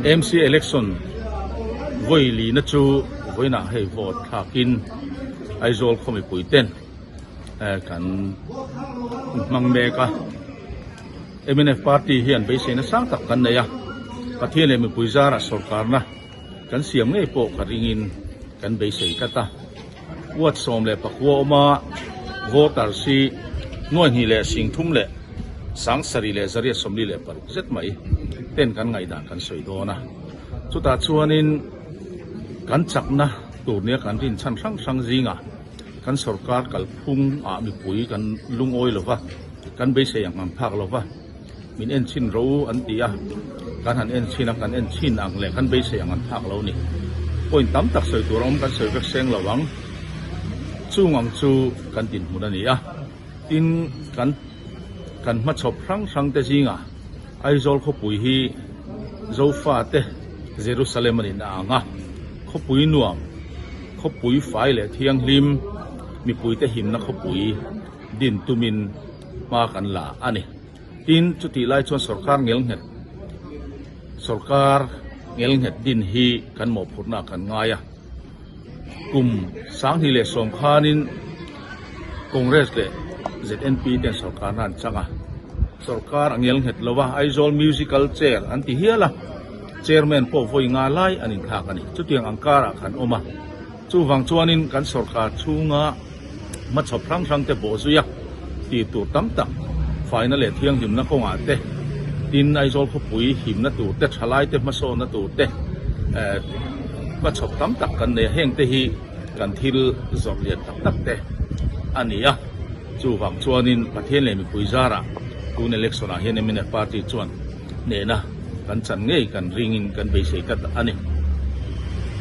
MC election vawi lina chu vawiinah hei vote thlakin Aizawl khaw mipui ten kan hmang mek a. Mnf party hian beiseina sang tak kan nei a, Pathian leh mipui zarah sawrkarna kan siam ngei pawh ka ringin kan beisei tlat a. Ward 14 awma voters hi 2,376 zet mai ten kan ngaihdan kan sawi dawn a. Chutah chuanin kan chakna tur nia kan rinchhan hrang hrang zingah kan sorkar kalphung ah mipui kan lungawi lo va, kan beisei ang ang phak lo va, min en chhin ro an ti a, kan han en chhin a, kan en chhin ang leh kan beisei ang an phak lo ni. Point tam tak sawi tur a awm, kan sawi vek seng lo ang. Chung ang chu kan dinhmun a ni a, tin kan kan hmachhawp hrang hrang te zingah Aizawl khawpui hi Zofate Jerusalem a nihna ang a, khawpui nuam, khawpui fai leh thianghlim, mipuite himna khawpui din tumin hma kan la a ni. Tin, chutih lai chuan sorkar ngelnghet sorkar ngelnghet din hi kan mawhphurhna kan ngai a. Kum 2010 khanin Congress leh ZNP ten sorkarna an chang a. Sorkar a ngelnghet lo a, Aizawl Musical Chair an ti hial a, Chairman pawh vawi nga lai an inthlak a ni. Chutiang ang karah khan awm a. Chuvang chuanin kan sorkar chhunga hmachhawp hrang hrang te bawh zui a, tih tur tam tak faina leh thianghlimna kawngah te, tin Aizawl khawpui himna tur te, thalai te hmasawnna tur te hmachhawp tam tak kan nei a, heng te hi kan thil zawrh lian tak tak te a ni a. Chuvang chuanin Pathian leh mipui zarah tun election ah hian mnf party chuan hnehna kan chan ngei kan ringin kan beisei tlat a ni.